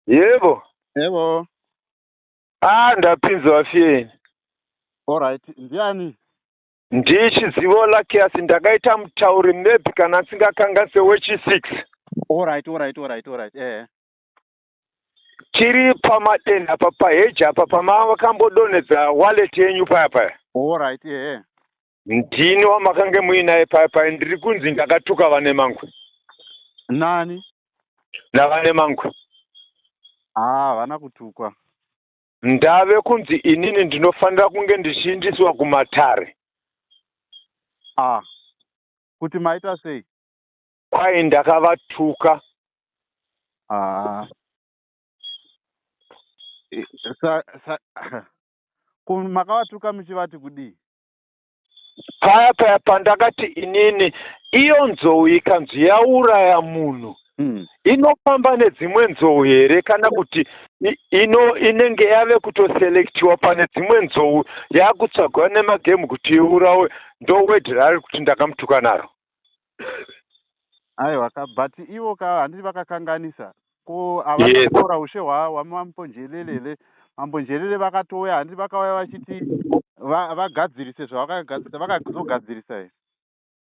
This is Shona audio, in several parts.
Yebo. Yebo. Ah, ndapinzwa fiyeni. Alright, ndiani? Ndichizivo Luckius, ndakaita mutauri maybe kana ndisingakanganise wechi6. Alright. Eh. Tiri pamadenha apa, paheji apa pamakambodonhedza wallet yenyu paya paya. Alright, eh. Ndini wamakange muinaye paya paya. Ndiri kunzi ndakatuka vane mangwe. Nani? Navane mangwe. Ah, vana kutukwa. Ndave kunzi inini ndinofanira kunge ndichiindiswa kumatare. Ah. Kuti maita sei? Kwai ndakavatuka. Ah. Sa sa makavatuka muchivati kudii? Paya paya pandakati inini iyo nzou ikanzi yauraya munhu inofamba nedzimwe nzou here, kana kuti ino inenge yave kutoselectiwa pane dzimwe nzou, yakutsvagwa nemagemu kuti iurawe? Ndo word rari kuti ndakamutuka naro. Aiwa ka, but ivo ka, handiti vakakanganisa ko? Havana kutaura ushe hwamambo Njelelele. Mambo Njelele vakatouya, handiti? Vakauya vachiti vagadzirise zvavakagadzirisa, vakazogadzirisa here?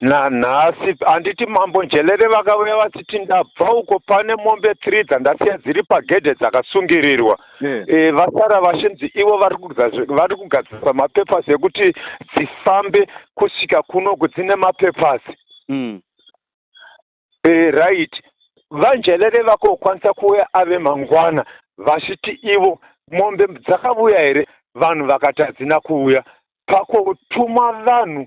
Nanhasi handiti Mambo Njelele vakauya vachiti ndabva uko, pane mombe 3 dzandasiya dziri pagedhe dzakasungirirwa. Vasara vachinzi ivo vari kugadzirisa mapapers ekuti dzifambe kusvika kunoku, dzine mapapers. Right, vaNjelele vakokwanisa kuuya ave mangwana vachiti ivo mombe dzakavuya here? Vanhu vakati hadzina kuuya. Pakotuma vanhu,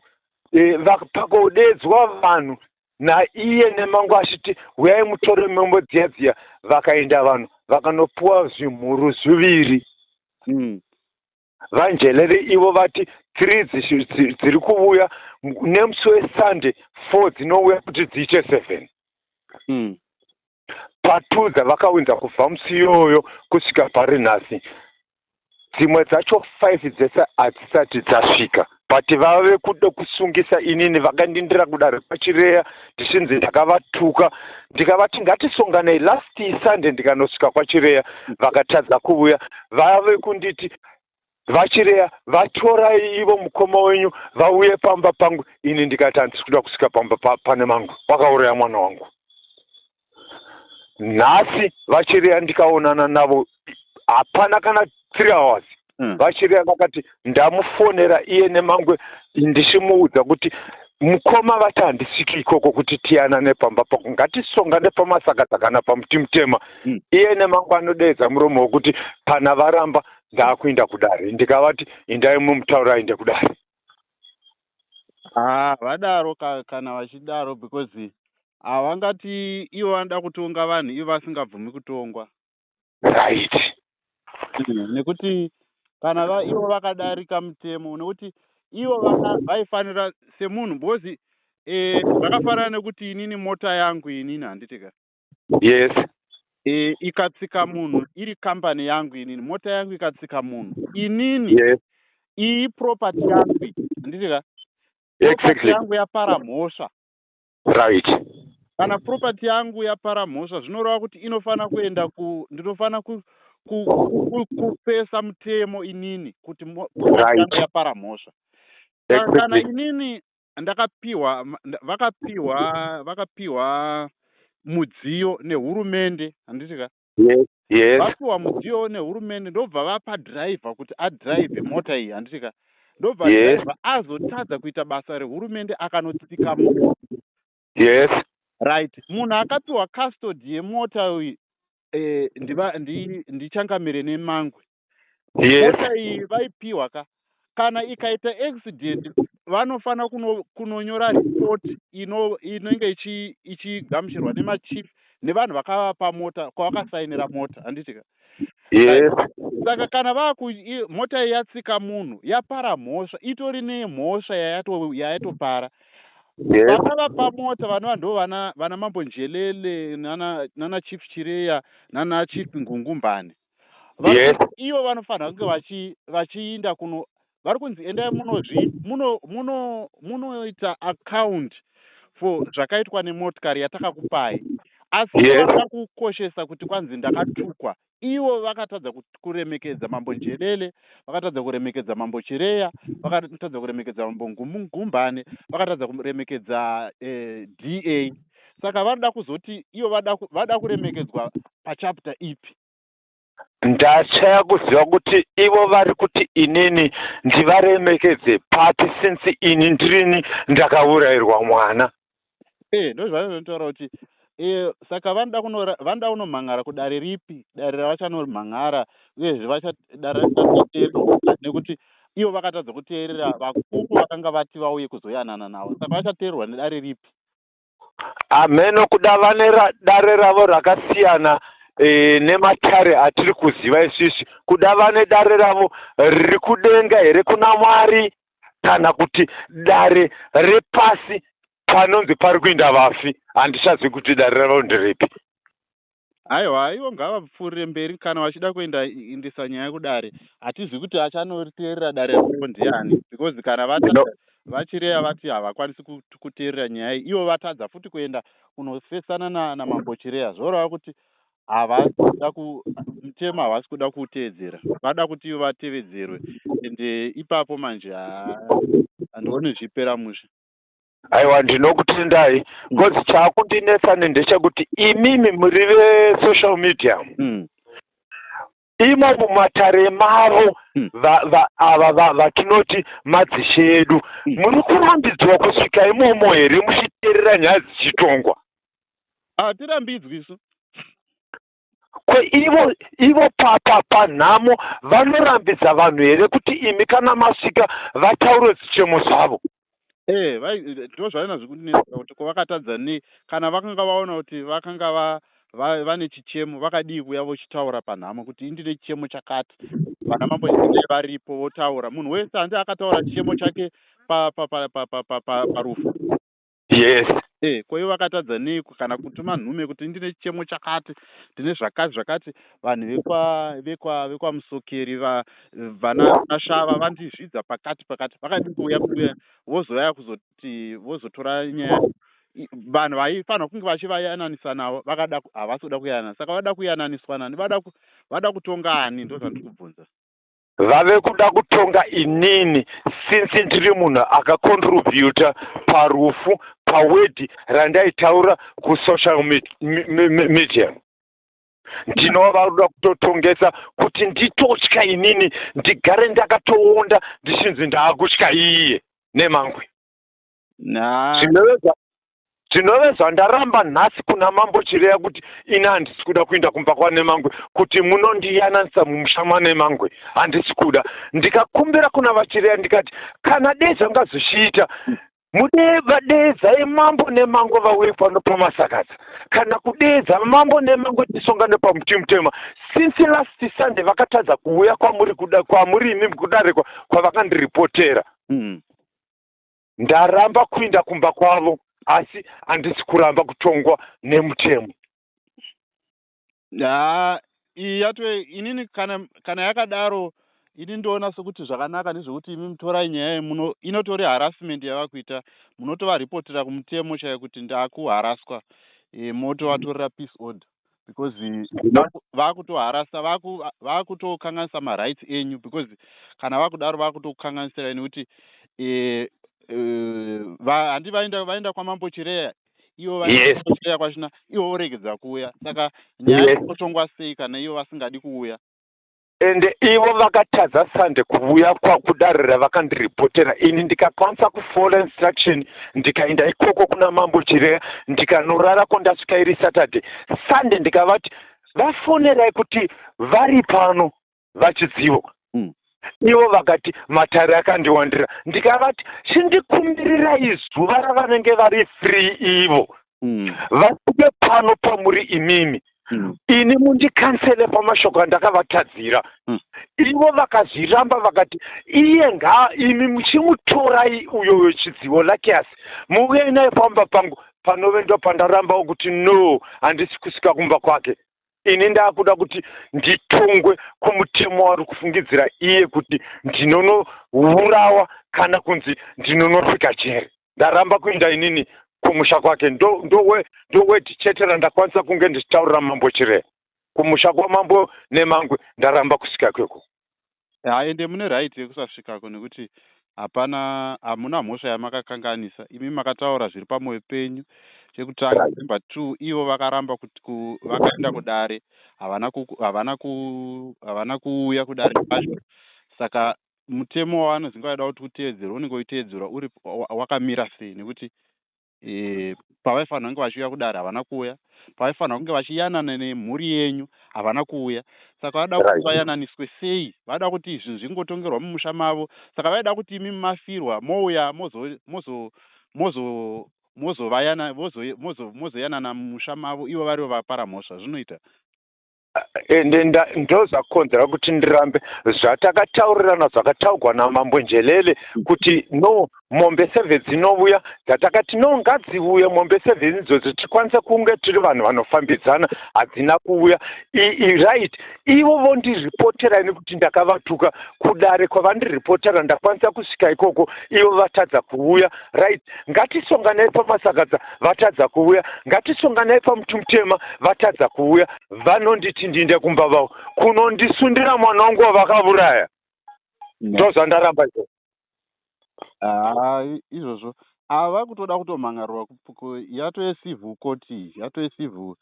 pakodedzwa vanhu naiye nemangu achiti uyai mutore mombe dziya dziya, vakaenda vanhu vakanopuwa zvimhuru zviviri. VaNjelele ivo vati 3 dziri kuuya nemusi weSunday, 4 dzinouya kuti dziite 7. Pa2 dzavakaunza kubva musi iyoyo kusvika pari nhasi, dzimwe dzacho 5 dzese hadzisati dzasvika, but vave kuda kusungisa inini. Vakandindira kudare kwaChireya ndichinzi ndakavatuka. Ndikavati ngatisonganei last Sunday, ndikanosvika kwaChireya, vakatadza kuuya. Vave kunditi vaChireya vatorai ivo mukoma wenyu vauye pamba pangu. Ini ndikati handisi kuda kusvika pamba pane mangu vakauraya mwana wangu. Nhasi vaChireya ndikaonana navo, hapana kana 3 hours. VaChireya vakati ndamufonera iye nemangwe ndichimuudza kuti mukoma vati handisviki ikoko kuti tiyanane pamba pako, ngatisongane pamasakadza kana pamuti mutema. Iye nemangwe anodeedza muromo wekuti kana varamba ndaakuinda kudare. Ndikavati indai mumutaura ainde kudare. Ah, vadaro kana vachidaro, because havangati ivo vanoda kutonga vanhu ivo vasingabvumi kutongwa. Nekuti kana ivo vakadarika mutemo, nekuti ivo vaifanira semunhu, because zvakafanana nekuti inini mota yangu inini, handiti ka? Yes. Ikatsika munhu, iri kambani yangu inini, mota yangu ikatsika munhu inini, iyi property yangu iyi, handiti ka? Property yangu yapara mhosva. Kana property yangu yapara mhosva, zvinoreva kuti inofana kuenda ku ndinofana kupesa mutemo inini kuti property yangu yapara mhosva. Saka kana inini ndakapiwa vakapiwa mudziyo nehurumende, handiti ka? Yes. Vapiwa mudziyo nehurumende, ndobva vapa dhiraivha kuti adhiraivhe mota iyi, handiti ka? Ndobva dhiraivha azotadza kuita basa rehurumende, akanotsika munhu. Right, munhu akapiwa custody yemota uyu ndichangamire nemangwe. Mota iyi vaipiwa ka, kana ikaita accident vanofana kunonyora report inenge ichigamuchirwa nemachief nevanhu vakavapa mota, kwavakasainira mota, handiti ka? Yes. Saka kana vaku mota iyi yatsika munhu, yapara mhosva, itori nemhosva yayatopara. Vakavapa mota vanova ndo vana Mambo Njelele nana Chief Chireya nana Chief Ngungumbane. Ivo vanofanira kunge vachiinda kuno, vari kunzi endai munozvi munoita account for zvakaitwa nemotikari yatakakupai. Asi vanoda kukoshesa kuti kwanzi ndakatukwa. Ivo vakatadza kuremekedza Mambo Njelele, vakatadza kuremekedza Mambo Chireya, vakatadza kuremekedza Mambo Ngumbane, vakatadza kuremekedza DA. Saka vanoda kuzoti ivo vada kuremekedzwa pachapter ipi? Ndashaya kuziva kuti ivo vari kuti inini ndivaremekedze papi, since ini ndirini ndakaurayirwa mwana. Ndo zvavanotaura kuti saka vanoda kunomhan'ara kudare ripi? Dare ravachanomhan'ara, uyezve dare rachateererwa, nekuti ivo vakatadza kuteerera vakuru vakanga vati vauye kuzoyanana navo. Saka vachateererwa nedare ripi? Hameno, kuda vane dare ravo rakasiyana nematare atiri kuziva isusu. Kuda vane dare ravo riri kudenga here kuna Mwari, kana kuti dare repasi panonzi pari kuinda vafi? Handichazivi kuti dare ravo nderipi. Aiwa, ivo ngavapfuurire mberi kana vachida kuenda indisa nyaya kudare. Hatizivi kuti achanoteerera dare ravo ndiani, because kana vatadza, vaChireya vati havakwanisi kuteerera nyaya iyi, ivo vatadza futi kuenda kunofesana naMambo Chireya, zvoreva kuti havasi kuda mutemo, havasi kuda kuuteedzera. Vada kuti ivo vatevedzerwe, ende ipapo manje handioni zvichipera mushe. Aiwa, ndinokutendai, because chaakundinetsa ndechekuti imimi muri vesocial media imo mumatare mavo ava vatinoti madzishe edu, muri kurambidzwa kusvika imomo here muchiteerera nyaya dzichitongwa? Hatirambidzwi isu. Kwe ivo panhamo vanorambidza vanhu here kuti imi kana masvika vataure zvichemo zvavo? Ndo zvaina zvekundinetsa kuti ko vakatadza nei? Kana vakanga vaona kuti vakanga vane chichemo, vakadii kuuya vochitaura panhamo kuti indine chichemo chakati? Vana Mambo Njelele varipo, votaura. Munhu wese handi akataura chichemo chake parufu? Yes. Ko ivo vakatadza nei kana kutuma nhume kuti ndine chichemo chakati, ndine zvakati zvakati, vanhu vekwaMusokeri, vana Shava vandizvidza pakati pakati? Vakadii kuuya vozoya kuzoti vozotora nyaya? Vanhu vaifanira kunge vachivayananisa navo vakada, havasi kuda kuyanana. Saka vada kuyananiswa nani? Vada kutonga ani? Ndo zvandiri kubvunza. Vave kuda kutonga inini, since ndiri munhu akacontributa parufu, paword randaitaura kusocial media. Ndinova varuda kutotongesa kuti nditotya inini, ndigare ndakatoonda ndichinzi ndaakutya iye Nemangwe. Zvinove zvandaramba nhasi kuna Mambo Chireya kuti ini handisi kuda kuenda kumba kwaNemangwe kuti munondiyananisa mumusha maNemangwe. Handisi kuda. Ndikakumbira kuna vaChireya ndikati kana dei zvanga zvichiita, vadeedzai Mambo Nemangwe vauye pano paMasakadza, kana kudeedza Mambo Nemangwe tisongane pamuti mutema. Since last Sunday vakatadza kuuya kwamuri, kuda kwamuri imi kudare kwavakandiripotera. Ndaramba kuinda kumba kwavo, asi handisi kuramba kutongwa nemutemo. Ha, iyi yato inini kana yakadaro, ini ndoona sekuti zvakanaka ndezvekuti imi mutorai nyaya yemuno. Inotori harassment yava kuita. Munotovaripotera kumutemo chaiyo kuti ndakuharaswa, motovatorera peace order, because vakutoharasa, vakutokanganisa marights enyu, because kana vakudaro vakutokukanganisirai, nekuti handi vaenda kwaMambo Chireya ivo? Vaenda Chireya kwachina, ivo voregedza kuuya. Saka nyaya inotongwa sei kana ivo vasingadi kuuya? Ende ivo vakatadza Sunday kuuya kudare ravakandiripotera. Ini ndikakwanisa kufollow instruction, ndikaenda ikoko kuna Mambo Chireya, ndikanorarako. Ndasvika iri Saturday. Sunday ndikavati vafonerai kuti vari pano vaChidzivo. Ivo vakati matare akandiwandira. Ndikavati chindikumbirirai zuva ravanenge vari free ivo, vasvike pano pamuri imimi, ini mundikansele pamashoko andakavatadzira. Ivo vakazviramba, vakati iye nga imi muchimutorai uyo weChidzivo Lakias, muuye naye pamba pangu. Panove ndo pandarambawo kuti no, handisi kusvika kumba kwake. Ini ndaakuda kuti nditongwe kumutemo wari kufungidzira iye kuti ndinonourawa kana kunzi ndinonosvika jeri. Ndaramba kuenda inini. Kumusha kwake ndo word chete randakwanisa kunge ndichitaurira Mambo Chireya. Kumusha kwaMambo Nemangwe ndaramba kusvika kweko. Ha, ende mune right yekusasvikako, nekuti hapana, hamuna mhosva yamakakanganisa. Imi makataura zviri pamwoyo penyu, chekutanga. Number two, ivo vakaramba kuti vakaenda kudare, havana kuuya kudare kwacho. Saka mutemo wavanonzi vaida kuti uteedzerwe unenge uchiteedzerwa uri wakamira sei? Nekuti pavaifanira kunge vachiuya kudare, havana kuuya. Pavaifanira kunge vachiyanana nemhuri yenyu, havana kuuya. Saka vada kuti vayananiswe sei? Vada kuti zvinhu zvingotongerwa mumusha mavo. Saka vaida kuti imi mafirwa mouya mozovayana, mozoyanana mumusha mavo, ivo varivo vapara mhosva. Zvinoita? Ende ndozvakonzera kuti ndirambe zvatakataurirana, zvakataurwa naMambo Njelele kuti no, mombe 7 dzinouya. Dzatakati no, ngadziuye mombe 7 idzodzo, tikwanise kunge tiri vanhu vanofambidzana. Hadzina kuuya. Right, ivo vondiripotera ini kuti ndakavatuka kudare. Kwavandiripotera ndakwanisa kusvika ikoko, ivo vatadza kuuya. Right, ngatisonganai paMasakadza, vatadza kuuya. Ngatisonganai paMutumutema, vatadza kuuya. Vanonditi ndiinde kumba vavo kunondisundira mwana wangu wavakauraya. Ndozvandaramba izvozvo. Haa, izvozvo ava vakutoda kutomhan'arwa yatove civil court iyi, yatove civil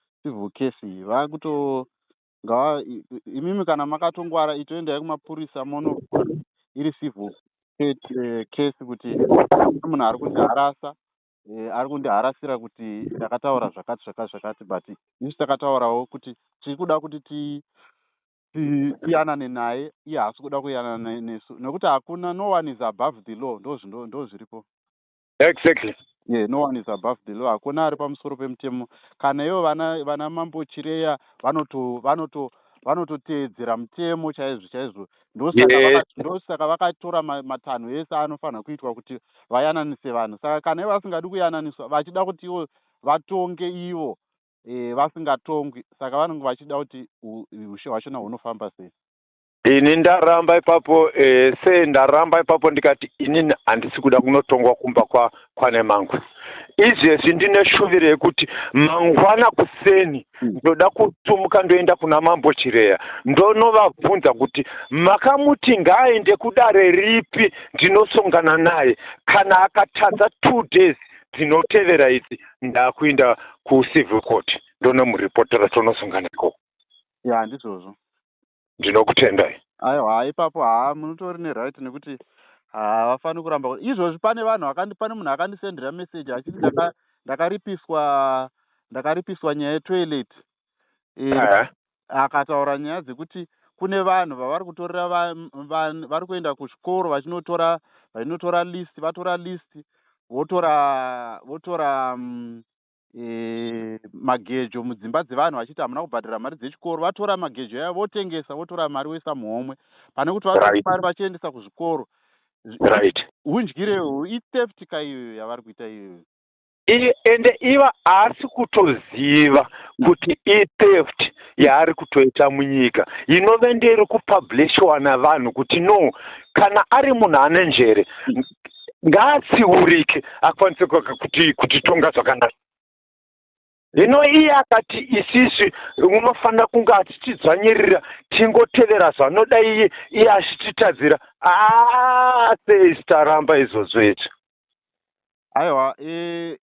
case iyi. Vakuto ngava imimi kana makatongwara, itoendai kumapurisa, monovhura iri civil case kuti munhu ari kundiharasa, ari kundiharasira kuti ndakataura zvakati zvakati zvakati. But isu takataurawo kuti tiri kuda kuti tiyanane naye, iye haasi kuda kuyanana nesu, nekuti hakuna, no one is above the law. Ndo zviripo. Yeah, no one is above the law. Hakuna ari pamusoro pemutemo. Kana ivo vana Mambo Chireya vanototeedzera mutemo chaizvo chaizvo. Ndosaka vakatora matanho ese anofanira kuitwa kuti vayananise vanhu. Saka kana ivo vasingadi kuyananiswa, vachida kuti ivo vatonge, ivo vasingatongwi, saka vanenge vachida kuti ushe hwachona hunofamba sei? Ini ndaramba ipapo, se ndaramba ipapo, ndikati inini handisi kuda kunotongwa kumba kwaNemangwe. Izvezvi ndine shuviro yekuti mangwana kuseni ndoda kutumuka, ndoenda kuna Mambo Chireya, ndonovabvunza kuti makamuti ngaaende kudare ripi, ndinosongana naye. Kana akatadza 2 days dzinotevera idzi, ndakuenda kucivil court, ndonomuripotera, tonosongana ikoko. Ya, ndizvozvo. Ndinokutendai. Aiwa, ipapo haa, munotori neright, nekuti havafaniri kuramba izvozvi. Pane vanhu pane munhu akandisendera message achiti ndakaripiswa nyaya yetoilet. Akataura nyaya dzekuti kune vanhu vavari kutorera, vari kuenda kuzvikoro vachinotora list, vatora list, votora magejo mudzimba dzevanhu, vachiti hamuna kubhadhara mari dzechikoro. Vatora magejo aya, votengesa, votora mari voisa muhomwe, pane kuti vatore mari vachiendesa kuzvikoro. Undyire, itheft ka iyoyo yavari kuita iyoyo. Ende iva haasi kutoziva kuti itheft yaari kutoita munyika inove nderi kupublishwa navanhu kuti no, kana ari munhu ane njere, ngaatsiurike, akwanise kuti kutitonga zvakanaka. Hino iye akati isisu unofanira kunge achitidzvanyirira, tingotevera zvanoda iye, iye achititadzira. Aa, sei taramba izvozvo izvi? Aiwa,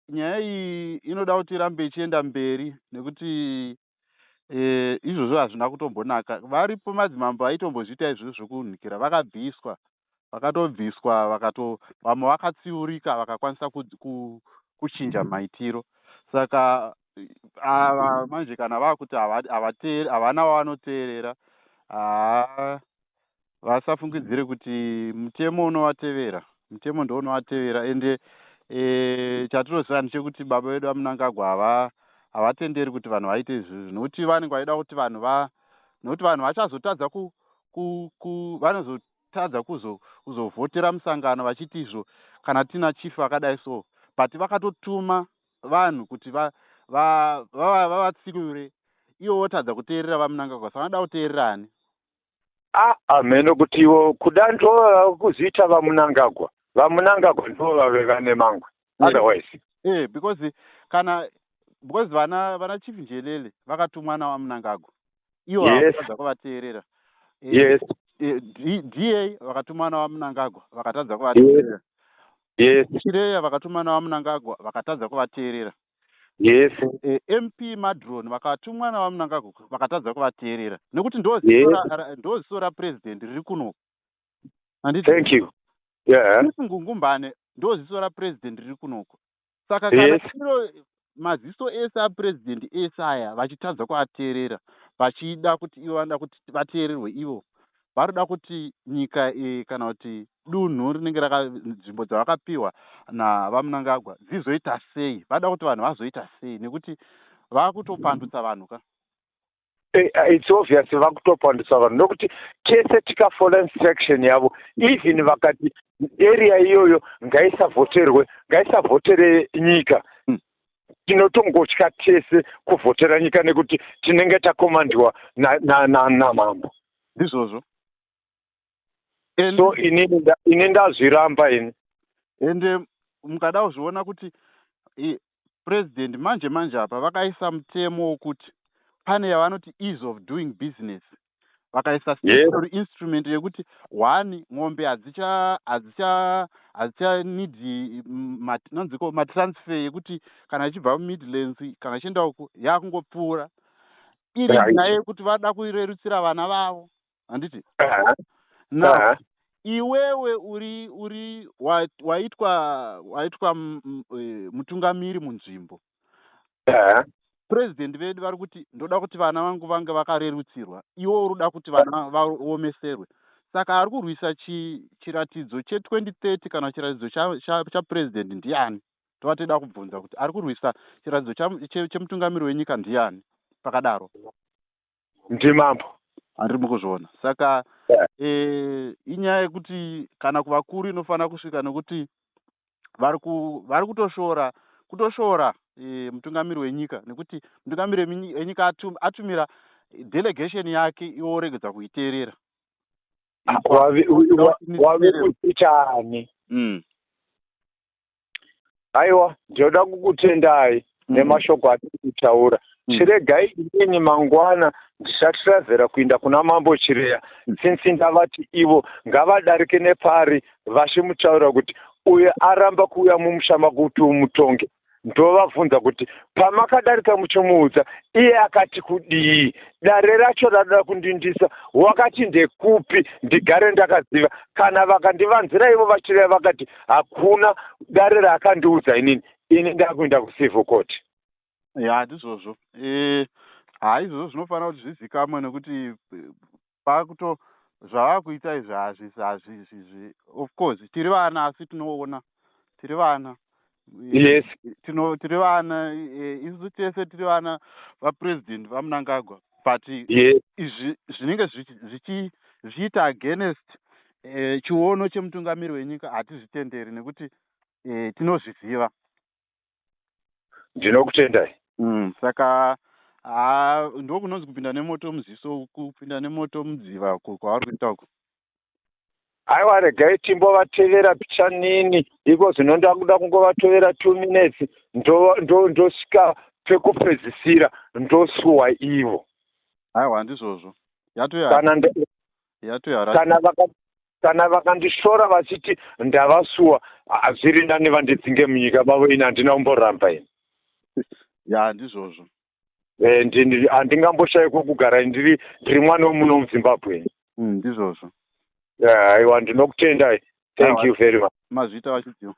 nyaya iyi inoda kuti irambe ichienda mberi, nekuti izvozvo hazvina kutombonaka. Varipo madzimambo aitombozviita izvozvo zvokunhikira, vakabviswa, vakatobviswa, vakato vamwe vakatsiurika, vakakwanisa kuchinja maitiro. Saka ava manje kana vakuti havana wavanoteerera, haa, vasafungidzire kuti mutemo unovatevera. Mutemo ndo unovatevera. Ende chatinoziva ndechekuti baba vedu vaMunangagwa havatenderi kuti vanhu vaite izvozvo, nokuti vanenge vachida kuti vanhu va nokuti vanhu vachazotadza ku, ku, ku vanozotadza kuzovhotera musangano, vachiti izvo kana tina chief vakadai so. But vakatotuma vanhu kuti vavatsiure, ivo votadza kuteerera vaMunangagwa. Saka vanoda kuteerera ani? A, hameno kuti ivo kuda ndo kuzviita vaMunangagwa. VaMunangagwa ndo vave vane mangwe, otherwise Because kana, because vana Chief Njelele vakatumwa naVaMnangagwa, ivo vakatadza kuvateerera. DA vakatumwa naVaMnangagwa, vakatadza kuvateerera. Chireya vakatumwa naVaMnangagwa, vakatadza kuvateerera. MP Madron vakatumwa naVaMnangagwa, vakatadza kuvateerera, nekuti ndo ziso rapurezidendi riri kunoku, handiti? Thank you, yeah. Chief Ngungumbane ndo ziso rapurezidendi riri kunoku. Saka kana iro maziso ese apurezidendi ese aya vachitadza kuateerera, vachida kuti ivo vanoda kuti vateererwe, ivo varoda kuti nyika kana kuti dunhu rinenge raka nzvimbo dzavakapiwa naVaMnangagwa dzizoita sei? Vada kuti vanhu vazoita sei? Nekuti vakutopandutsa vanhu ka. It's obvious vakutopandutsa vanhu, nokuti tese tikafollow instruction yavo, even vakati area iyoyo ngaisavhoterwe, ngaisavhotere nyika, tinotongotya tese kuvhotera nyika, nekuti tinenge takomandiwa namambo. Ndizvozvo. So ini ndazviramba ini. Ende mukada kuzviona kuti president manje manje apa vakaisa mutemo wokuti pane yavanoti ease of doing business, vakaisa statutory instrument yekuti one, ng'ombe hadzichanidhi nonziko matransfer yekuti kana ichibva muMidlands kana ichienda uku, yakungopfuura iri nyaya yekuti vada kurerutsira vana vavo, handiti? Now iwewe uri waitwa mutungamiri munzvimbo, purezidendi vedu vari kuti ndoda kuti vana vangu vange vakarerutsirwa, iwe uri kuda kuti vana vaomeserwe. Saka ari kurwisa chiratidzo che2030 kana chiratidzo chapurezidendi ndiani? Tova toida kubvunza kuti ari kurwisa chiratidzo chemutungamiri wenyika ndiani pakadaro? Ndimambo. Handiri mukuzviona. Saka inyaya yekuti kana kuvakuru inofanira kusvika, nekuti vari kutoshora, kutoshora mutungamiri wenyika, nekuti mutungamiri wenyika atumira delegation yake, iwe woregedza kuiteerera. Wave kuitani? Aiwa, ndinoda kukutendai nemashoko atiri kutaura. Chiregai inini mangwana ndichatiravhera kuinda kuna Mambo Chireya, since ndavati ivo ngavadarike nepari vachimutaura kuti uyo aramba kuuya mumusha makuti umutonge. Ndovabvunza kuti pamakadarika muchimuudza, iye akati kudii? Dare racho radoda kundindisa wakati ndekupi? Ndigare ndakaziva. Kana vakandivanzira ivo vaChireya vakati hakuna dare raakandiudza inini, ini ndakuenda kucivil court. Ya, ndizvozvo. Ha, izvozvo zvinofanira kuti zvizikamwe, nekuti pakuto zvavakuita izvi hazvisi hazvizvi. Of course tiri vana, asi tinoona tiri vana. Tiri vana, isusu tese tiri vana vapurezidendi vaMnangagwa, but izvi zvinenge zvichiita against chiono chemutungamiri wenyika hatizvitenderi, nekuti tinozviziva. Ndinokutendai. Saka ha, ndokunonzi kupinda nemoto muziso, kupinda nemoto mudziva kwavari kuita uku. Aiwa, regai timbovatevera pichanini iko zvino. Ndakuda kungovatovera 2 minutes, ndosvika pekupedzisira, ndosuwa ivo. Aiwa, ndizvozvo. Yatoyara. Kana vakandishora vachiti ndavasuwa, hazviri nani vandidzinge munyika mavo. Ini handina kumboramba ini. Ya, ndizvozvo. Handingamboshayi kwokugara, ndiri mwana wemuno muZimbabwe. Ndizvozvo. Aiwa, ndinokutendai, thank you very much. Mazvita, vachidziwa.